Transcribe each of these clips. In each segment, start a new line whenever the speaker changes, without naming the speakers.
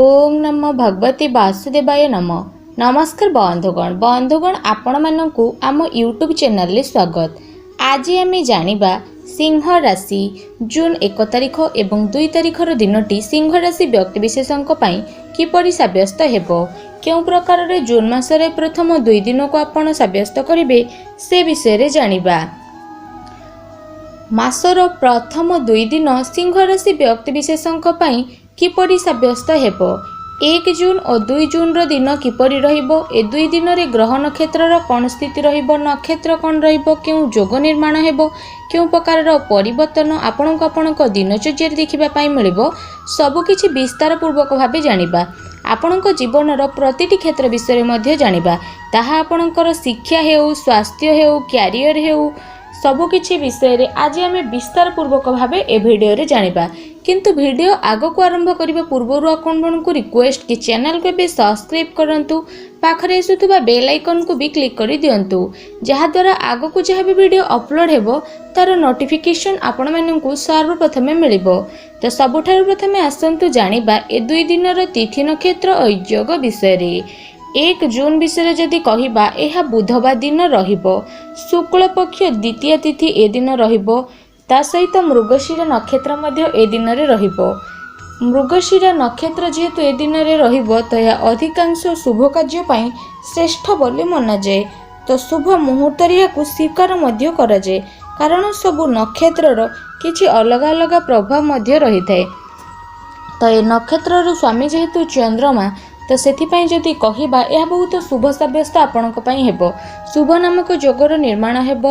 ଓଁ ନମୋ ଭଗବତେ ବାସୁଦେବାୟ ନମଃ। ନମସ୍କାର ବନ୍ଧୁଗଣ, ବନ୍ଧୁଗଣ, ଆପଣମାନଙ୍କୁ ଆମ ୟୁଟ୍ୟୁବ୍ ଚ୍ୟାନେଲରେ ସ୍ୱାଗତ। ଆଜି ଆମେ ଜାଣିବା ସିଂହ ରାଶି ଜୁନ୍ 1 ତାରିଖ ଏବଂ 2 ତାରିଖର ଦିନଟି ସିଂହ ରାଶି ବ୍ୟକ୍ତିବିଶେଷଙ୍କ ପାଇଁ କିପରି ସାବ୍ୟସ୍ତ ହେବ, କେଉଁ ପ୍ରକାରରେ ଜୁନ୍ ମାସରେ ପ୍ରଥମ 2 ଦିନକୁ ଆପଣ ସାବ୍ୟସ୍ତ କରିବେ, ସେ ବିଷୟରେ ଜାଣିବା। ମାସର ପ୍ରଥମ 2 ଦିନ ସିଂହ ରାଶି ବ୍ୟକ୍ତିବିଶେଷଙ୍କ ପାଇଁ କିପରି ସାବ୍ୟସ୍ତ ହେବ, 1 ଜୁନ୍ ଓ 2 ଜୁନ୍ର ଦିନ କିପରି ରହିବ, ଏ 2 ଦିନରେ ଗ୍ରହ ନକ୍ଷତ୍ରର କ'ଣ ସ୍ଥିତି ରହିବ, ନକ୍ଷତ୍ର କ'ଣ ରହିବ, କେଉଁ ଯୋଗ ନିର୍ମାଣ ହେବ, କେଉଁ ପ୍ରକାରର ପରିବର୍ତ୍ତନ ଆପଣଙ୍କୁ ଆପଣଙ୍କ ଦିନଚର୍ଯ୍ୟାରେ ଦେଖିବା ପାଇଁ ମିଳିବ, ସବୁକିଛି ବିସ୍ତାର ପୂର୍ବକ ଭାବେ ଜାଣିବା। ଆପଣଙ୍କ ଜୀବନର ପ୍ରତିଟି କ୍ଷେତ୍ର ବିଷୟରେ ମଧ୍ୟ ଜାଣିବା, ତାହା ଆପଣଙ୍କର ଶିକ୍ଷା ହେଉ, ସ୍ୱାସ୍ଥ୍ୟ ହେଉ, କ୍ୟାରିୟର ହେଉ, ସବୁକିଛି ବିଷୟରେ ଆଜି ଆମେ ବିସ୍ତାର ପୂର୍ବକ ଭାବେ ଏ ଭିଡ଼ିଓରେ ଜାଣିବା। କିନ୍ତୁ ଭିଡ଼ିଓ ଆଗକୁ ଆରମ୍ଭ କରିବା ପୂର୍ବରୁ ଆପଣମାନଙ୍କୁ ରିକ୍ୱେଷ୍ଟ କି ଚ୍ୟାନେଲକୁ ଏବେ ସବସ୍କ୍ରାଇବ୍ କରନ୍ତୁ, ପାଖରେ ଆସୁଥିବା ବେଲ୍ ଆଇକନ୍କୁ ବି କ୍ଲିକ୍ କରିଦିଅନ୍ତୁ, ଯାହାଦ୍ୱାରା ଆଗକୁ ଯାହା ବି ଭିଡ଼ିଓ ଅପଲୋଡ଼ ହେବ ତା'ର ନୋଟିଫିକେସନ୍ ଆପଣମାନଙ୍କୁ ସର୍ବପ୍ରଥମେ ମିଳିବ। ତ ସବୁଠାରୁ ପ୍ରଥମେ ଆସନ୍ତୁ ଜାଣିବା ଏ 2 ଦିନର ତିଥି, ନକ୍ଷତ୍ର ଓ ଯୋଗ ବିଷୟରେ। 1 ଜୁନ୍ ବିଷୟରେ ଯଦି କହିବା, ଏହା ବୁଧବାର ଦିନ ରହିବ। ଶୁକ୍ଳପକ୍ଷ ଦ୍ୱିତୀୟ ତିଥି ଏ ଦିନ ରହିବ। ତା ସହିତ ମୃଗଶିର ନକ୍ଷତ୍ର ମଧ୍ୟ ଏ ଦିନରେ ରହିବ। ମୃଗଶିର ନକ୍ଷତ୍ର ଯେହେତୁ ଏ ଦିନରେ ରହିବ, ତ ଏହା ଅଧିକାଂଶ ଶୁଭ କାର୍ଯ୍ୟ ପାଇଁ ଶ୍ରେଷ୍ଠ ବୋଲି ମନାଯାଏ। ତ ଶୁଭ ମୁହୂର୍ତ୍ତରେ ଏହାକୁ ସ୍ୱୀକାର ମଧ୍ୟ କରାଯାଏ, କାରଣ ସବୁ ନକ୍ଷତ୍ରର କିଛି ଅଲଗା ଅଲଗା ପ୍ରଭାବ ମଧ୍ୟ ରହିଥାଏ। ତ ଏ ନକ୍ଷତ୍ରର ସ୍ୱାମୀ ଯେହେତୁ ଚନ୍ଦ୍ରମା, ତ ସେଥିପାଇଁ ଯଦି କହିବା ଏହା ବହୁତ ଶୁଭ ସାବ୍ୟସ୍ତ ଆପଣଙ୍କ ପାଇଁ ହେବ। ଶୁଭ ନାମକ ଯୋଗର ନିର୍ମାଣ ହେବ।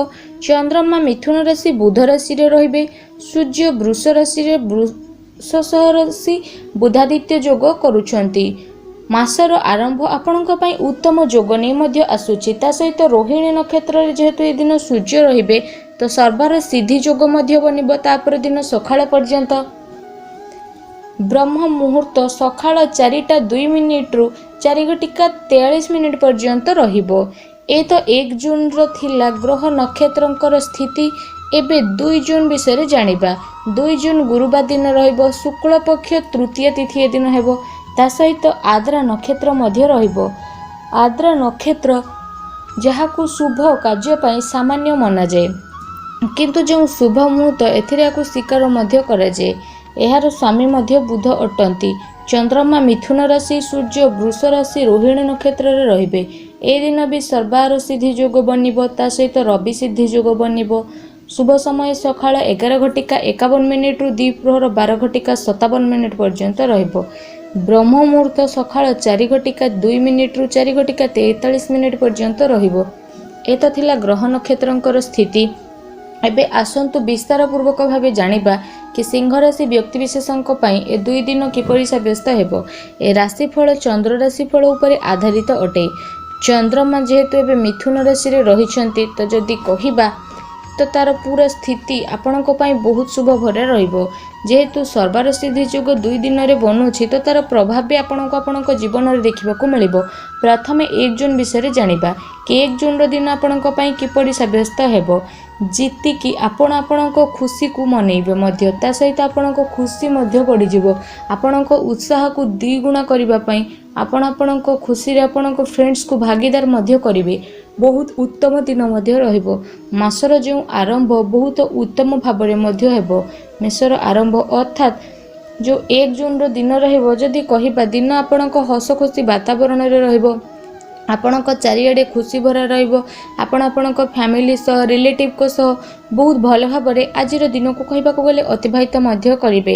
ଚନ୍ଦ୍ରମା ମିଥୁନ ରାଶି ବୁଧ ରାଶିରେ ରହିବେ। ସୂର୍ଯ୍ୟ ବୃଷ ରାଶିରେ ବୃଷ ସହ ରାଶି ବୁଧାଦିତ୍ୟ ଯୋଗ କରୁଛନ୍ତି। ମାସର ଆରମ୍ଭ ଆପଣଙ୍କ ପାଇଁ ଉତ୍ତମ ଯୋଗ ନେଇ ମଧ୍ୟ ଆସୁଛି। ତା ସହିତ ରୋହିଣୀ ନକ୍ଷତ୍ରରେ ଯେହେତୁ ଏ ଦିନ ସୂର୍ଯ୍ୟ ରହିବେ, ତ ସର୍ବାର ସିଦ୍ଧି ଯୋଗ ମଧ୍ୟ ବନିବ। ତାପର ଦିନ ସକାଳ ପର୍ଯ୍ୟନ୍ତ ବ୍ରହ୍ମ ମୁହୂର୍ତ୍ତ ସକାଳ 4ଟା 2 ମିନିଟ୍ରୁ 4 ଘଟିକା 43 ମିନିଟ୍ ପର୍ଯ୍ୟନ୍ତ ରହିବ। ଏ ତ 1 ଜୁନ୍ର ଥିଲା ଗ୍ରହ ନକ୍ଷତ୍ରଙ୍କର ସ୍ଥିତି। ଏବେ 2 ଜୁନ୍ ବିଷୟରେ ଜାଣିବା। 2 ଜୁନ୍ ଗୁରୁବାର ଦିନ ରହିବ। ଶୁକ୍ଳପକ୍ଷ ତୃତୀୟ ତିଥି ଏ ଦିନ ହେବ। ତା ସହିତ ଆଦ୍ରା ନକ୍ଷତ୍ର ମଧ୍ୟ ରହିବ। ଆଦ୍ରା ନକ୍ଷତ୍ର ଯାହାକୁ ଶୁଭ କାର୍ଯ୍ୟ ପାଇଁ ସାମାନ୍ୟ ମନାଯାଏ, କିନ୍ତୁ ଯେଉଁ ଶୁଭ ମୁହୂର୍ତ୍ତ ଏଥିରେ ଏହାକୁ ସ୍ୱୀକାର ମଧ୍ୟ କରାଯାଏ। ଏହାର ସ୍ୱାମୀ ମଧ୍ୟ ବୁଧ ଅଟନ୍ତି। ଚନ୍ଦ୍ରମା ମିଥୁନ ରାଶି, ସୂର୍ଯ୍ୟ ବୃଷ ରାଶି ରୋହିଣୀ ନକ୍ଷତ୍ରରେ ରହିବେ। ଏ ଦିନ ବି ସର୍ବାର ସିଦ୍ଧି ଯୋଗ ବନିବ। ତା ସହିତ ରବି ସିଦ୍ଧି ଯୋଗ ବନିବ। ଶୁଭ ସମୟ ସକାଳ 11 ଘଟିକା 51 ମିନିଟ୍ରୁ ଦ୍ୱିପ୍ରହର 12 ଘଟିକା 57 ମିନିଟ୍ ପର୍ଯ୍ୟନ୍ତ ରହିବ। ବ୍ରହ୍ମ ମୁହୂର୍ତ୍ତ ସକାଳ 4 ଘଟିକା 2 ମିନିଟ୍ରୁ 4 ଘଟିକା 43 ମିନିଟ୍ ପର୍ଯ୍ୟନ୍ତ ରହିବ। ଏ ତ ଥିଲା ଗ୍ରହ ନକ୍ଷତ୍ରଙ୍କର ସ୍ଥିତି। ଏବେ ଆସନ୍ତୁ ବିସ୍ତାର ପୂର୍ବକ ଭାବେ ଜାଣିବା କି ସିଂହ ରାଶି ବ୍ୟକ୍ତିବିଶେଷଙ୍କ ପାଇଁ ଏ 2 ଦିନ କିପରି ସାବ୍ୟସ୍ତ ହେବ। ଏ ରାଶିଫଳ ଚନ୍ଦ୍ର ରାଶିଫଳ ଉପରେ ଆଧାରିତ ଅଟେ। ଚନ୍ଦ୍ରମା ଯେହେତୁ ଏବେ ମିଥୁନ ରାଶିରେ ରହିଛନ୍ତି, ତ ଯଦି କହିବା ତ ତାର ପୁରା ସ୍ଥିତି ଆପଣଙ୍କ ପାଇଁ ବହୁତ ଶୁଭ ଭରା ରହିବ। ଯେହେତୁ ସର୍ବାର ସିଦ୍ଧି ଯୋଗ 2 ଦିନରେ ବନୁଛି, ତ ତାର ପ୍ରଭାବ ବି ଆପଣଙ୍କୁ ଆପଣଙ୍କ ଜୀବନରେ ଦେଖିବାକୁ ମିଳିବ। ପ୍ରଥମେ 1 ଜୁନ୍ ବିଷୟରେ ଜାଣିବା କି 1 ଜୁନ୍ର ଦିନ ଆପଣଙ୍କ ପାଇଁ କିପରି ସାବ୍ୟସ୍ତ ହେବ। ଜିତିକି ଆପଣ ଆପଣଙ୍କ ଖୁସିକୁ ମନେଇବେ ମଧ୍ୟ, ତା ସହିତ ଆପଣଙ୍କ ଖୁସି ମଧ୍ୟ ବଢ଼ିଯିବ। ଆପଣଙ୍କ ଉତ୍ସାହକୁ ଦ୍ୱିଗୁଣା କରିବା ପାଇଁ ଆପଣ ଆପଣଙ୍କ ଖୁସିରେ ଆପଣଙ୍କ ଫ୍ରେଣ୍ଡସକୁ ଭାଗିଦାର ମଧ୍ୟ କରିବେ। ବହୁତ ଉତ୍ତମ ଦିନ ମଧ୍ୟ ରହିବ। ମାସର ଯେଉଁ ଆରମ୍ଭ ବହୁତ ଉତ୍ତମ ଭାବରେ ମଧ୍ୟ ହେବ। ମାସର ଆରମ୍ଭ ଅର୍ଥାତ୍ ଯେଉଁ 1 ଜୁନ୍ର ଦିନ ରହିବ, ଯଦି କହିବା ଦିନ ଆପଣଙ୍କ ହସ ଖୁସି ବାତାବରଣରେ ରହିବ। ଆପଣଙ୍କ ଚାରିଆଡ଼େ ଖୁସି ଭରା ରହିବ। ଆପଣ ଆପଣଙ୍କ ଫ୍ୟାମିଲି ସହ, ରିଲେଟିଭଙ୍କ ସହ ବହୁତ ଭଲ ଭାବରେ ଆଜିର ଦିନକୁ କହିବାକୁ ଗଲେ ଅତିବାହିତ ମଧ୍ୟ କରିବେ।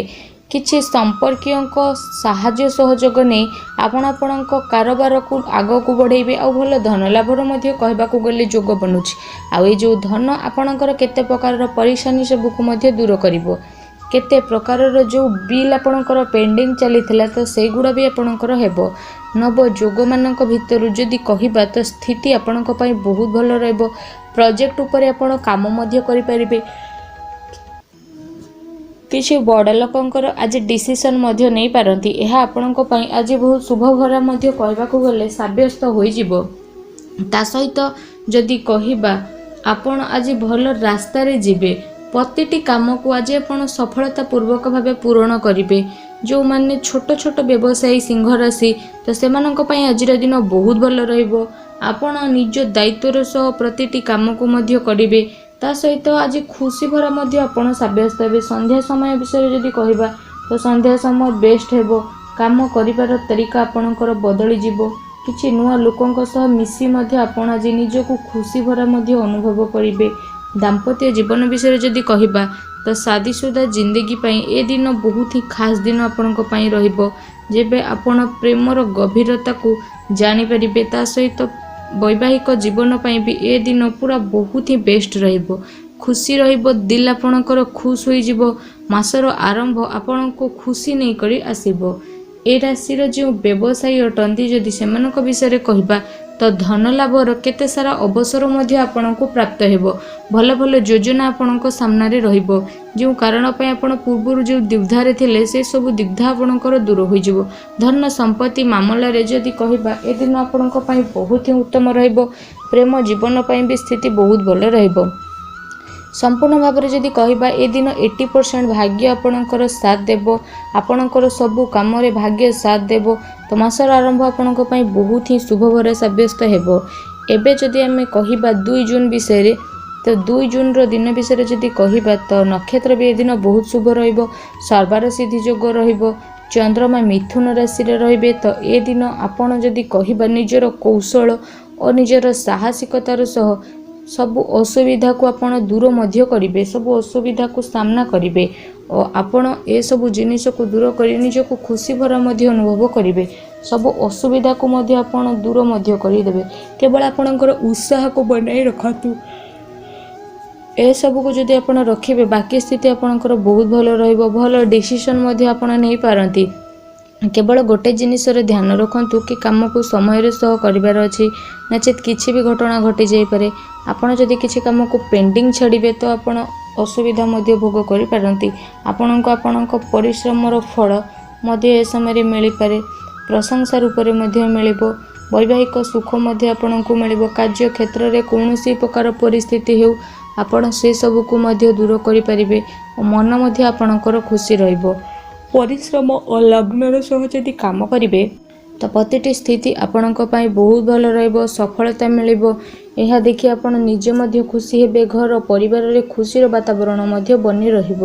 କିଛି ସମ୍ପର୍କୀୟଙ୍କ ସାହାଯ୍ୟ ସହଯୋଗ ନେଇ ଆପଣ ଆପଣଙ୍କ କାରବାରକୁ ଆଗକୁ ବଢ଼େଇବେ ଆଉ ଭଲ ଧନ ଲାଭର ମଧ୍ୟ କହିବାକୁ ଗଲେ ଯୋଗ ବନୁଛି। ଆଉ ଏ ଯେଉଁ ଧନ ଆପଣଙ୍କର କେତେ ପ୍ରକାରର ପରିଶାନି ସବୁକୁ ମଧ୍ୟ ଦୂର କରିବ। କେତେ ପ୍ରକାରର ଯେଉଁ ବିଲ୍ ଆପଣଙ୍କର ପେଣ୍ଡିଂ ଚାଲିଥିଲା, ତ ସେଇଗୁଡ଼ା ବି ଆପଣଙ୍କର ହେବ। ନବ ଯୋଗମାନଙ୍କ ଭିତରୁ ଯଦି କହିବା, ତ ସ୍ଥିତି ଆପଣଙ୍କ ପାଇଁ ବହୁତ ଭଲ ରହିବ। ପ୍ରୋଜେକ୍ଟ ଉପରେ ଆପଣ କାମ ମଧ୍ୟ କରିପାରିବେ। କିଛି ବଡ଼ ଲୋକଙ୍କର ଆଜି ଡିସିସନ୍ ମଧ୍ୟ ନେଇପାରନ୍ତି। ଏହା ଆପଣଙ୍କ ପାଇଁ ଆଜି ବହୁତ ଶୁଭ ଭରା ମଧ୍ୟ କହିବାକୁ ଗଲେ ସାବ୍ୟସ୍ତ ହୋଇଯିବ। ତା ସହିତ ଯଦି କହିବା, ଆପଣ ଆଜି ଭଲ ରାସ୍ତାରେ ଯିବେ। ପ୍ରତିଟି କାମକୁ ଆଜି ଆପଣ ସଫଳତା ପୂର୍ବକ ଭାବେ ପୂରଣ କରିବେ। ଯେଉଁମାନେ ଛୋଟ ଛୋଟ ବ୍ୟବସାୟୀ ସିଂହ ରାଶି, ତ ସେମାନଙ୍କ ପାଇଁ ଆଜିର ଦିନ ବହୁତ ଭଲ ରହିବ। ଆପଣ ନିଜ ଦାୟିତ୍ୱର ସହ ପ୍ରତିଟି କାମକୁ ମଧ୍ୟ କରିବେ। ତା ସହିତ ଆଜି ଖୁସି ଭରା ମଧ୍ୟ ଆପଣ ସାବ୍ୟସ୍ତ ହେବେ। ସନ୍ଧ୍ୟା ସମୟ ବିଷୟରେ ଯଦି କହିବା, ତ ସନ୍ଧ୍ୟା ସମୟ ବେଷ୍ଟ ହେବ। କାମ କରିବାର ତରିକା ଆପଣଙ୍କର ବଦଳିଯିବ। କିଛି ନୂଆ ଲୋକଙ୍କ ସହ ମିଶି ମଧ୍ୟ ଆପଣ ଆଜି ନିଜକୁ ଖୁସି ଭରା ମଧ୍ୟ ଅନୁଭବ କରିବେ। ଦାମ୍ପତ୍ୟ ଜୀବନ ବିଷୟରେ ଯଦି କହିବା, ତ ସାଦିସୁଦା ଜିନ୍ଦଗୀ ପାଇଁ ଏ ଦିନ ବହୁତ ହିଁ ଖାସ୍ ଦିନ ଆପଣଙ୍କ ପାଇଁ ରହିବ, ଯେବେ ଆପଣ ପ୍ରେମର ଗଭୀରତାକୁ ଜାଣିପାରିବେ। ତା ସହିତ ବୈବାହିକ ଜୀବନ ପାଇଁ ବି ଏ ଦିନ ପୁରା ବହୁତ ହିଁ ବେଷ୍ଟ ରହିବ। ଖୁସି ରହିବ, ଦିଲ୍ ଆପଣଙ୍କର ଖୁସ୍ ହୋଇଯିବ। ମାସର ଆରମ୍ଭ ଆପଣଙ୍କୁ ଖୁସି ନେଇକରି ଆସିବ। ଏ ରାଶିର ଯେଉଁ ବ୍ୟବସାୟୀ ଅଟନ୍ତି, ଯଦି ସେମାନଙ୍କ ବିଷୟରେ କହିବା, ତ ଧନ ଲାଭର କେତେ ସାରା ଅବସର ମଧ୍ୟ ଆପଣଙ୍କୁ ପ୍ରାପ୍ତ ହେବ। ଭଲ ଭଲ ଯୋଜନା ଆପଣଙ୍କ ସାମ୍ନାରେ ରହିବ। ଯେଉଁ କାରଣ ପାଇଁ ଆପଣ ପୂର୍ବରୁ ଯେଉଁ ଦ୍ୱିଧାରେ ଥିଲେ, ସେସବୁ ଦ୍ୱିଧା ଆପଣଙ୍କର ଦୂର ହୋଇଯିବ। ଧନ ସମ୍ପତ୍ତି ମାମଲାରେ ଯଦି କହିବା, ଏ ଦିନ ଆପଣଙ୍କ ପାଇଁ ବହୁତ ହିଁ ଉତ୍ତମ ରହିବ। ପ୍ରେମ ଜୀବନ ପାଇଁ ବି ସ୍ଥିତି ବହୁତ ଭଲ ରହିବ। ସମ୍ପୂର୍ଣ୍ଣ ଭାବରେ ଯଦି କହିବା, ଏ ଦିନ 80% ଭାଗ୍ୟ ଆପଣଙ୍କର ସାଥ ଦେବ। ଆପଣଙ୍କର ସବୁ କାମରେ ଭାଗ୍ୟ ସାଥ ଦେବ। ତ ମାସର ଆରମ୍ଭ ଆପଣଙ୍କ ପାଇଁ ବହୁତ ହିଁ ଶୁଭଭରା ସାବ୍ୟସ୍ତ ହେବ। ଏବେ ଯଦି ଆମେ କହିବା 2 ଜୁନ୍ ବିଷୟରେ, ତ 2 ଜୁନ୍ର ଦିନ ବିଷୟରେ ଯଦି କହିବା, ତ ନକ୍ଷତ୍ର ବି ଏ ଦିନ ବହୁତ ଶୁଭ ରହିବ। ସର୍ବାର ସିଦ୍ଧି ଯୋଗ ରହିବ। ଚନ୍ଦ୍ରମା ମିଥୁନ ରାଶିରେ ରହିବେ। ତ ଏ ଦିନ ଆପଣ ଯଦି କହିବା, ନିଜର କୌଶଳ ଓ ନିଜର ସାହସିକତାର ସହ ସବୁ ଅସୁବିଧାକୁ ଆପଣ ଦୂର ମଧ୍ୟ କରିବେ, ସବୁ ଅସୁବିଧାକୁ ସାମ୍ନା କରିବେ ଓ ଆପଣ ଏସବୁ ଜିନିଷକୁ ଦୂର କରି ନିଜକୁ ଖୁସି ଭରା ମଧ୍ୟ ଅନୁଭବ କରିବେ। ସବୁ ଅସୁବିଧାକୁ ମଧ୍ୟ ଆପଣ ଦୂର ମଧ୍ୟ କରିଦେବେ। କେବଳ ଆପଣଙ୍କର ଉତ୍ସାହକୁ ବନାଇ ରଖନ୍ତୁ। ଏସବୁକୁ ଯଦି ଆପଣ ରଖିବେ, ବାକି ସ୍ଥିତି ଆପଣଙ୍କର ବହୁତ ଭଲ ରହିବ। ଭଲ ଡିସିସନ୍ ମଧ୍ୟ ଆପଣ ନେଇପାରନ୍ତି। କେବଳ ଗୋଟେ ଜିନିଷର ଧ୍ୟାନ ରଖନ୍ତୁ କି କାମକୁ ସମୟରେ ସହ କରିବାର ଅଛି, ନଚେତ୍ କିଛି ବି ଘଟଣା ଘଟିଯାଇପାରେ। ଆପଣ ଯଦି କିଛି କାମକୁ ପେଣ୍ଡିଂ ଛାଡ଼ିବେ, ତ ଆପଣ ଅସୁବିଧା ମଧ୍ୟ ଭୋଗ କରିପାରନ୍ତି। ଆପଣଙ୍କୁ ଆପଣଙ୍କ ପରିଶ୍ରମର ଫଳ ମଧ୍ୟ ଏ ସମୟରେ ମିଳିପାରେ, ପ୍ରଶଂସା ରୂପରେ ମଧ୍ୟ ମିଳିବ। ବୈବାହିକ ସୁଖ ମଧ୍ୟ ଆପଣଙ୍କୁ ମିଳିବ। କାର୍ଯ୍ୟକ୍ଷେତ୍ରରେ କୌଣସି ପ୍ରକାର ପରିସ୍ଥିତି ହେଉ, ଆପଣ ସେସବୁକୁ ମଧ୍ୟ ଦୂର କରିପାରିବେ ଓ ମନ ମଧ୍ୟ ଆପଣଙ୍କର ଖୁସି ରହିବ। ପରିଶ୍ରମ ଓ ଲଗ୍ନର ସହ ଯଦି କାମ କରିବେ, ତ ପ୍ରତିଟି ସ୍ଥିତି ଆପଣଙ୍କ ପାଇଁ ବହୁତ ଭଲ ରହିବ। ସଫଳତା ମିଳିବ, ଏହା ଦେଖି ଆପଣ ନିଜେ ମଧ୍ୟ ଖୁସି ହେବେ। ଘର ପରିବାରରେ ଖୁସିର ବାତାବରଣ ମଧ୍ୟ ବନି ରହିବ।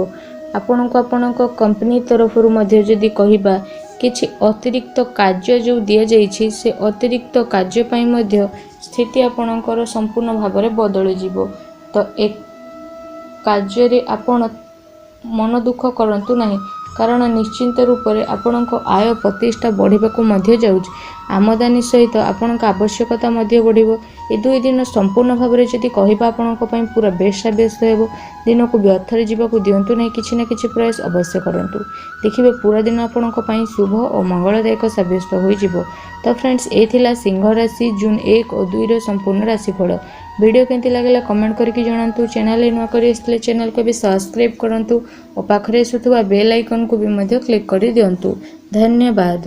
ଆପଣଙ୍କୁ ଆପଣଙ୍କ କମ୍ପାନୀ ତରଫରୁ ମଧ୍ୟ ଯଦି କହିବା, କିଛି ଅତିରିକ୍ତ କାର୍ଯ୍ୟ ଯେଉଁ ଦିଆଯାଇଛି, ସେ ଅତିରିକ୍ତ କାର୍ଯ୍ୟ ପାଇଁ ମଧ୍ୟ ସ୍ଥିତି ଆପଣଙ୍କର ସମ୍ପୂର୍ଣ୍ଣ ଭାବରେ ବଦଳିଯିବ। ତ ଏ କାର୍ଯ୍ୟରେ ଆପଣ ମନ ଦୁଃଖ କରନ୍ତୁ ନାହିଁ, କାରଣ ନିଶ୍ଚିନ୍ତ ରୂପରେ ଆପଣଙ୍କ ଆୟ ପ୍ରତିଷ୍ଠା ବଢ଼ିବାକୁ ମଧ୍ୟ ଯାଉଛି। ଆମଦାନୀ ସହିତ ଆପଣଙ୍କ ଆବଶ୍ୟକତା ମଧ୍ୟ ବଢ଼ିବ। ଏ 2 ଦିନ ସମ୍ପୂର୍ଣ୍ଣ ଭାବରେ ଯଦି କହିବା, ଆପଣଙ୍କ ପାଇଁ ପୁରା ବେଷ୍ଟ ସାବ୍ୟସ୍ତ ହେବ। ଦିନକୁ ବ୍ୟର୍ଥରେ ଯିବାକୁ ଦିଅନ୍ତୁ ନାହିଁ। କିଛି ନା କିଛି ପ୍ରୟାସ ଅବଶ୍ୟ କରନ୍ତୁ। ଦେଖିବେ, ପୁରା ଦିନ ଆପଣଙ୍କ ପାଇଁ ଶୁଭ ଓ ମଙ୍ଗଳଦାୟକ ସାବ୍ୟସ୍ତ ହୋଇଯିବ। ତ ଫ୍ରେଣ୍ଡସ୍, ଏ ଥିଲା ସିଂହ ରାଶି ଜୁନ୍ 1 ଓ 2ର ସମ୍ପୂର୍ଣ୍ଣ ରାଶିଫଳ। ଭିଡ଼ିଓ କେମିତି ଲାଗିଲା କମେଣ୍ଟ କରିକି ଜଣାନ୍ତୁ। ଚ୍ୟାନେଲରେ ନୂଆ କରି ଆସିଥିଲେ ଚ୍ୟାନେଲକୁ ଏବେ ସବସ୍କ୍ରାଇବ୍ କରନ୍ତୁ ଓ ପାଖରେ ଆସୁଥିବା ବେଲ୍ ଆଇକନ୍କୁ ବି ମଧ୍ୟ କ୍ଲିକ୍ କରିଦିଅନ୍ତୁ। ଧନ୍ୟବାଦ।